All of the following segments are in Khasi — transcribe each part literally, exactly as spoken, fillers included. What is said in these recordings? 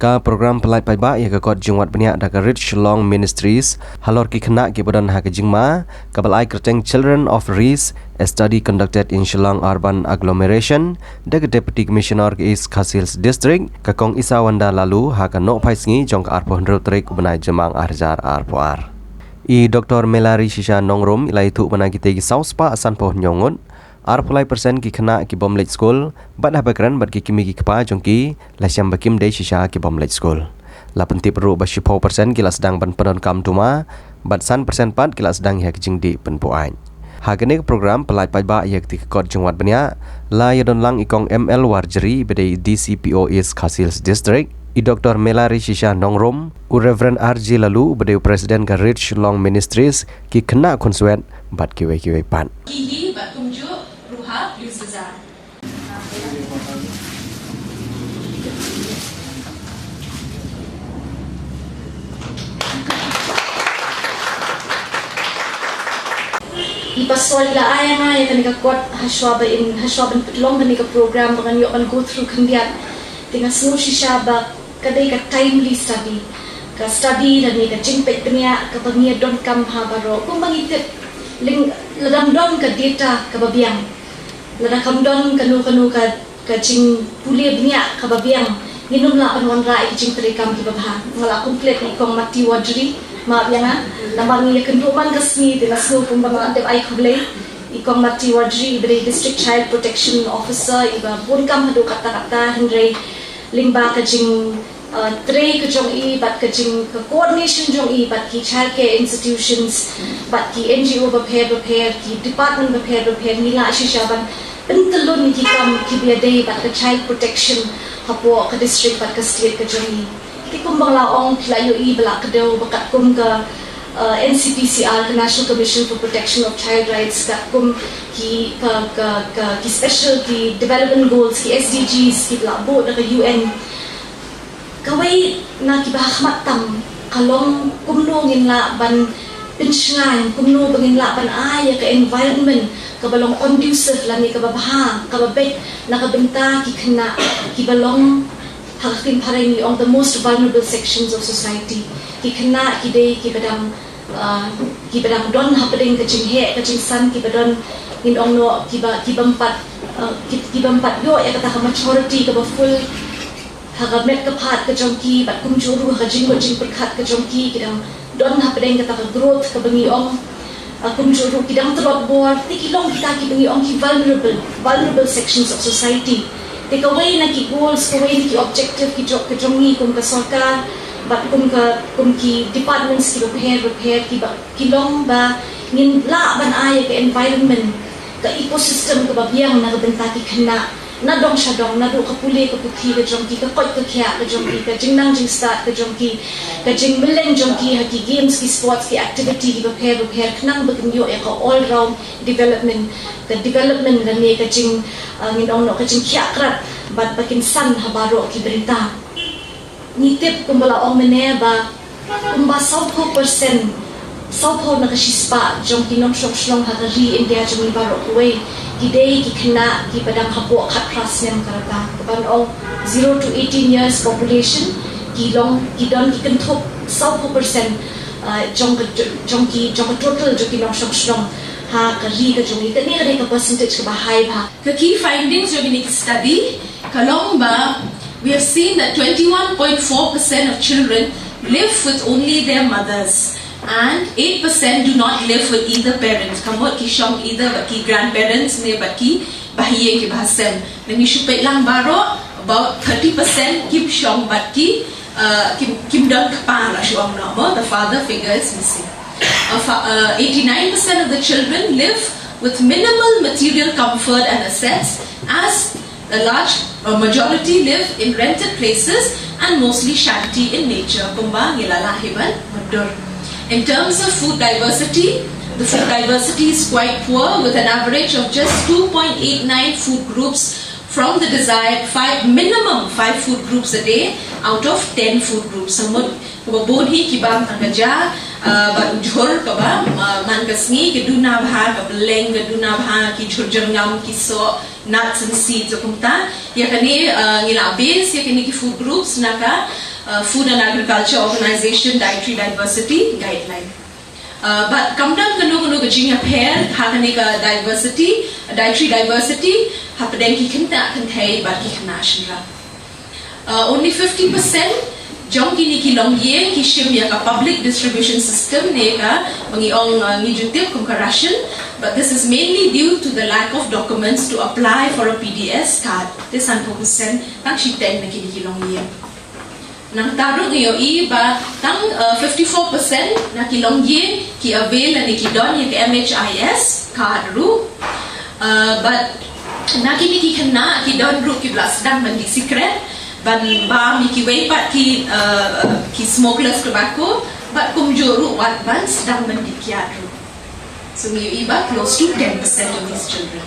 Ka program pyllait paidbah ïa ka kot jingwad bniah da ka Reach Shillong Ministries halor ki khynnah kiba don ha ka jingma, kaba la ai kyrteng Children of Reach, a study conducted in Shillong Urban Agglomeration da ka Deputy Commissioner ka East Khasi Hills District, ka Kong Isawanda Laloo, ha ka Nohphaisngi jong ka arphew hynriew tarik u bnai Jymmang ar hajar arphew ar. I Doktor Melari Shisha Nongrum i la ïathuh ba na kitei ki saw spah sanphew hynñiew ngut, arphew lai percent ki khynnah ki bym leit skul, bad haba kren bad ki kmie ki kpa jong ki, la shem ba kim dei shisha ki bym leit skul. La pyntip ruh ba shiphew percent ki la sdang ban pyndonkam duma, bad san percent pat ki la sdang ïa ka jingdih pynbuaid. Ha kane ka program pyllait paidbah ïa kata ka kot jingwad bniah, la ïadon lang i Kong M L Warjri, ba dei D C P O East Khasi Hills District, i Doktor Melari Shisha Nongrum, u Reverend R J Laloo, ba dei u President ka Reach Shillong Ministries, ki khynnah khunswet, bad kiwei kiwei pat. Kihi bad kumjuh ruh ha Lusizar. I pastor i la ai ïa nga ïa kane ka kot hashwa ba in, hashwa ban pynlong kane ka program ba ngan ïoh ban go through khyndiat. Te nga sngew shisha ba ka dei ka timely study. Ka study lane ka jingpeit bniah kaba ngi donkam ha baroh. Kumba ngi tip, lada ym don ka data kaba biang, lada kam don kano kano ka, ka jingpule bniah kaba biang, ngin ym lah ban wanrah ïa ki jingtrei kam kiba bha. Nga la khublei ïa i Kong Mati Warjri, map ïa nga, namar ngi ïakynduh man ka sngi, te nga sngew kumba nga la dep ai khublei. I Kong Mati Warjri, i ba dei District Child Protection Officer, i ba bun kam haduh katta katta, hynrei lyngba ka jing, uh, trei ka jong i, bad ka jing, ka coordination jong i bad ki childcare institutions, bad ki N G O bapher bapher, ki department bapher bapher, ngi lah shisha ban pyntyllun ïa ki kam kiba ïadei bad ka child protection hapoh ka district bad ka state ka jong i. Te kumba nga la ong, phi la ïohi ba la kdew ba katkum ka, uh, N C P C R, ka National Commission for Protection of Child Rights, katkum ki, ka, ka, ka, ki special, ki development goals, ki S D Gs, kiba la buh da ka U N. Kawei na kiba hakhmat tam ka long kumno ngin lah ban pynshngaiñ, kumno ba ngin lah ban ai ïa ka environment kaba long conducive lane kaba bha, kaba beit na ka bynta ki khynnah kiba long, ha ka ktien phareng ngi ong, the most vulnerable sections of society. Ki khynnah ki dei kiba dang, ah, kiba dang don hapdeng ka jingheh ka jingsan, kiba don, ngin ong noh, kiba, kibym pat, ah, ki, kibym pat ïoh ïa kata ka maturity kaba full ha ka met ka phad ka jong ki, bad kumjuh ruh ha ka jingmut jingpyrkhat ka jong ki, ki dang don hapdeng kata ka growth kaba ngi ong, ah, kumjuh ruh ki dang tlot bor, te ki long kita kiba ngi ong ki vulnerable, vulnerable sections of society. Te kawei na ki goals, kawei na ki objective ki jong, ka jong ngi kum ka sorkar, bad kum ka, kum ki departments kiba pher bapher, kiba, ki long ba ngin lah ban ai ïa ka environment, ka ecosystem kaba biang na ka bynta ki khynnah, na dong sha dong, naduh ka pule ka puthi ka jong ki, ka koit ka khiah ka jong ki, ka jingnang jingstad ka jong ki, ka jingmylliem jong ki ha ki games, ki sports, ki activity kiba pher bapher, khnang ba kin ïoh ïa ka all round development, ka development lane ka jing, ah, ngin ong noh, ka jingkhiah krat, bad ba kin san ha baroh ki bynta. Ngi tip kumba la ong mynne ba kumba sawphew percent, sawphew na ka shispah jong ki nongshong shnong ha ka ri India jong ngi baroh kawei, ki dei ki khynnah kiba dang hapoh khatphra snem ka rta. Kaban ong zero to eighteen years population, ki long, ki don, ki kynthup sawphew percent, uh, jong ka, jong ki, jong ka total jong ki nongshong shnong ha ka ri ka jong ngi. Kane ka dei ka percentage kaba high bha. Ka key findings jong kine ki study ka long ba we have seen that twenty-one point four percent of children live with only their mothers and eight percent do not live with either parent. Ka mut ki shong either bad ki grandparents ne bad ki bahaïing ki bahasem. Ngi shu peit lang baroh, about thirty percent kim shong bad ki, uh, kim, kim don kpa, la shu ong noh mo, the father figure is missing. Uh, fa-, uh, eighty-nine percent of the children live with minimal material comfort and assets, as a large, uh, majority live in rented places and mostly shanty in nature. Kumba ngi la lah hi ban myndur. In terms of food diversity, the food diversity is quite poor, with an average of just two point eight nine food groups from the desired five, minimum five food groups a day out of ten food groups. Ka mut kaba bun hi ki bam tang ka ja, uh, bad u jhur kaba, uh, man ka sngi, ka duna bha ka bneng, ka duna bha ki jhur jyrngam, ki soh, nuts and seeds, kumta. Ïa kane, uh, ngi la base ïa kine ki food groups na ka, uh, Food and Agriculture Organization Dietary Diversity Guideline. Uh, bad kam don kano kano ka jingïapher ha kane ka diversity, dietary diversity, hapdeng ki khynnah kynthei bad ki khynnah shynrang. Uh, only fifty percent jong kine ki longïing ki shim ïa ka public distribution system ne ka ba ngi ong, uh, ngi ju tip kum ka ration, but this is mainly due to the lack of documents to apply for a P D S card. Te sanphew percent tang shiteng na kine ki longïing. Nangta ruh ngi ïohi ba tang, uh, fifty-four percent na ki longïing ki avail lane ki don ïa ka M H I S card ruh. Uh, bad na kine ki khynnah ki don ruh kiba la sdang ban dih sikret, ban bam ïa kiwei pat ki, uh, uh, ki smokeless tobacco, bad kumjuh ruh wat ban sdang ban dih kiad ruh. So ngi ïohi ba close to ten percent of these children.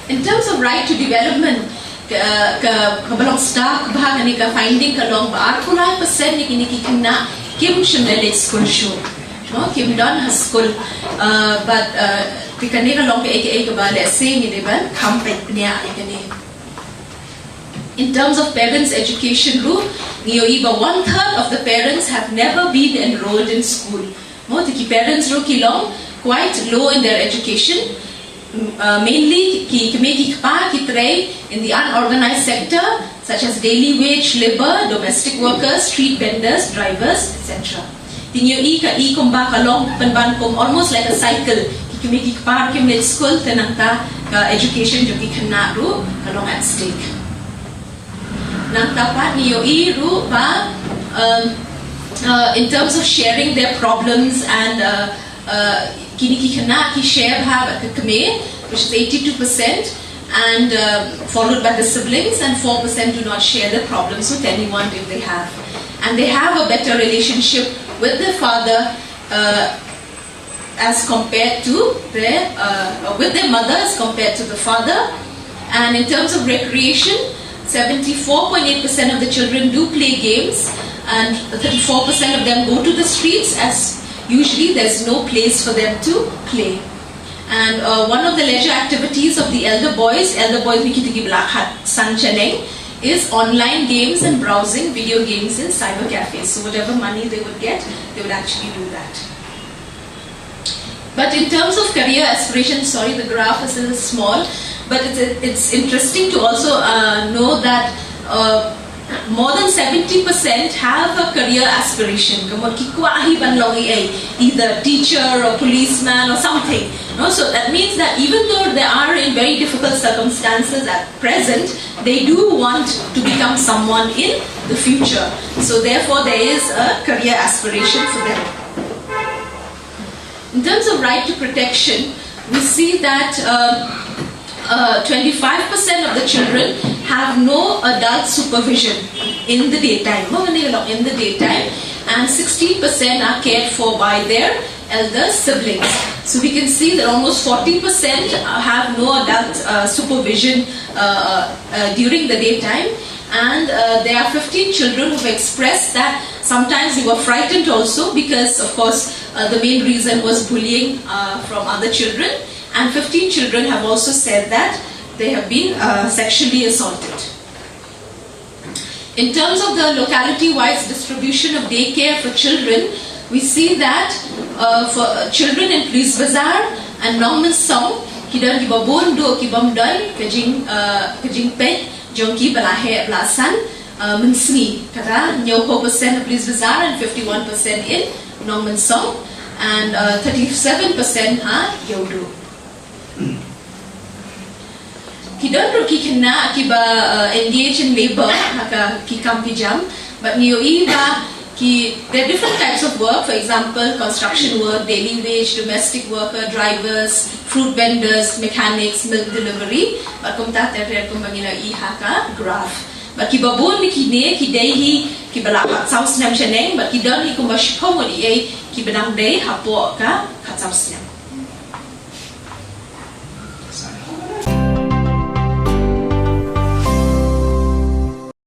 In terms of right to development, ka, ka, kaba long stark bha kane ka finding ka long ba arphew lai percent na kine ki khynnah kim shym la leit skul shuh. No, kim don ha skul. Uh, bad, uh, te kane ka long kaei kaei kaba lehse ngi dei ban kham peit bniah ïa kane. In terms of parents' education ruh, ngi ïohi ba one third of the parents have never been enrolled in school. Mo, te ki parents ruh ki long quite low in their education. Mm, uh, mainly ki kmie ki kpa ki trei in the unorganized sector, such as daily wage labour, domestic workers, street vendors, drivers, et cetera. Te ngi ïohi ka, i kumba ka long pynban kum almost like a cycle. Ki kmie ki kpa kim leit skul, te nangta ka education jong ki khynnah ruh ka long at stake. Nangta pat ngi ïohi ruh ba, um, uh, in terms of sharing their problems and, uh, uh, kine ki khynnah ki share bha bad ka kmie, which is eighty-two percent, and, uh, followed by the siblings, and four percent do not share their problems with anyone if they have. And they have a better relationship with their father, uh, as compared to their, uh, with their mother as compared to the father. And in terms of recreation, seventy-four point eight percent of the children do play games, and thirty-four percent of them go to the streets, as usually there's no place for them to play. And, uh, one of the leisure activities of the elder boys, elder boys means kita ki ba la khatsan shaneng, is online games and browsing video games in cyber cafes. So whatever money they would get, they would actually do that. But in terms of career aspiration, sorry, the graph is a little small, but it's, it's interesting to also, uh, know that, uh, more than seventy percent have a career aspiration. Ka mut ki kwah hi ban long ei, either teacher or policeman or something. No? So that means that even though they are in very difficult circumstances at present, they do want to become someone in the future. So therefore, there is a career aspiration for them. In terms of right to protection, we see that, uh, uh, twenty-five percent of the children have no adult supervision in the daytime. Mo, in the daytime, and sixteen percent are cared for by their elder siblings. So we can see that almost forty percent have no adult, uh, supervision, uh, uh, during the daytime. And, uh, there are fifteen children who've expressed that sometimes they were frightened also because, of course, uh, the main reason was bullying, uh, from other children. And fifteen children have also said that they have been, uh, sexually assaulted. In terms of the locality-wise distribution of daycare for children, we see that, uh, for, uh, children in Police Bazar and Nongmensong, ki don kiba bun duh ki bym don ka jing, uh, ka jingpeit jong ki ba la heh ba la san, uh, mynsngi. Kata hynñiewphew percent ha Police Bazar and fifty-one percent in Nongmensong, and, uh, thirty-seven percent ha Ïewduh. Ki don ruh ki khynnah kiba, uh, engage in labour ha ka ki kam ki jam, bad ngi ïohi ba ki, there are different types of work, for example, construction work, daily wage, domestic worker, drivers, fruit vendors, mechanics, milk delivery, bad kumta ter ter kumba ngi la ïohi ha ka graph. Bad kiba bun na kine ki dei hi kiba la khatsaw snem shaneng, bad ki don hi kumba shiphew ngut eiei kiba dang dei hapoh ka khatsaw snem.